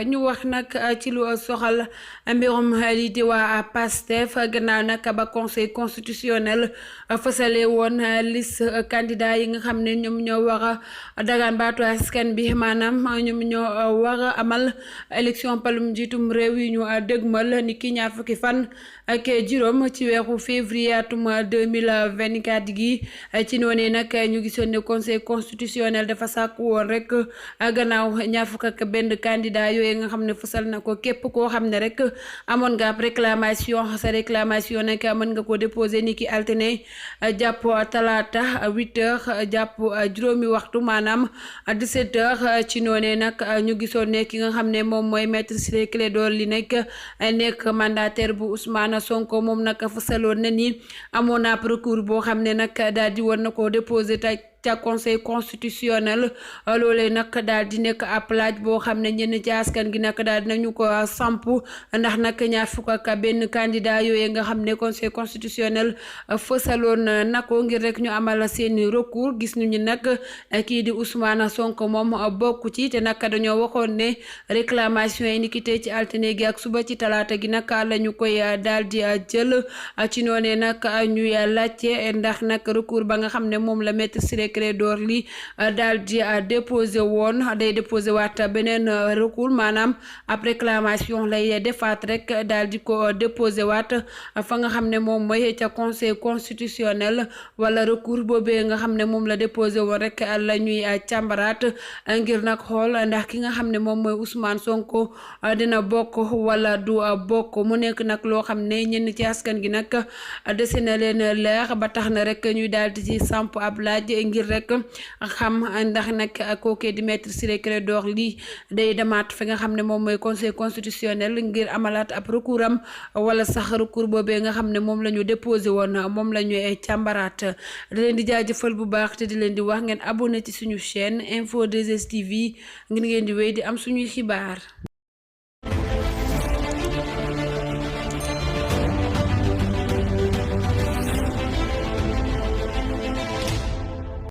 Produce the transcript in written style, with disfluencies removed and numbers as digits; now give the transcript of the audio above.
ñu wax nag ci lu soxal mbirum lii di waa PASTEF gannaaw nag ba conseil constitutionnel fësale woon liste candidat yi nga xam ne ñoom ñoo war a dagaan baatu askan bi maanaam ñoom ñoo war a amal élection palum njiitum réew yi ñu dëgmal ni ki ñaar fukki fan ak juróom ci weeru février atum 2024 gi ci noonee nag ñu gisoon ne conseil constitutionnel dafa sàkku woon rek gannaaw ñaar fukk ak benn candidat yooyu nga xam ne fësal na ko képp koo xam ne rek amoon nga ab réclamation sa réclamation nag mën nga ko déposer ni ki altine jàpp talaata 8h jàpp juróomi waxtu maanaam 17h ci noonee nag ñu gisoon ne ki nga xam ne moom mooy maître Ciré Clédor Ly nekk mandataire bu Ousmane Sonko moom nag fësaloon na ni amoon na ab recours boo xam ne nag daal di woon na ko déposer ca conseil constitutionnel loolee nag daal di nekk ab laaj boo xam ne ñenn ci askan gi nag daal dinañu ko samp ndax nag ñaar fukk ak benn candidat yooyu nga xam ne conseil constitutionnel fësaloon na ko ngir rek ñu amal seeni recours gis nañu nag kii di Ousmane Sonko moom bokku ci te nag dañoo waxoon ne réclamation yi ni ki tey ci altine gi ak suba ci talaata gi nag la ñu koy daal di jël ci noonee nag ñuy laajte ndax nag recours ba nga xam ne moom la maître Ciré Clédor Ly daal di déposé woon day déposé waat beneen recours maanaam ab réclamation lay defaat rek daal di ko déposé waat fa nga xam ne moom mooy ca conseil constitutionnel wala recours boobee nga xam ne moom la déposé woon rek la ñuy càmbaraat ngir nag xool ndax ki nga xam ne moom mooy Ousmane Sonko dina bokk wala du bokk mu nekk nag loo xam ne ñenn ci askan gi nag dese na leen leer ba tax na rek ñuy daal di ci samp ab laaj ngir rek xam ndax nag kookee di maître Ciré Clédor Ly day demaat fi nga xam ne moom mooy conseil constitutionnel ngir amalaat ab recours am wala sax recours boobee nga xam ne moom la ñu déposé woon moom la ñu càmbaraat di leen di jaajëfal bu baax te di leen di wax ngeen abonné ci suñu chaîne Info 2S TV ngir ngeen di wéy di am suñuy xibaar.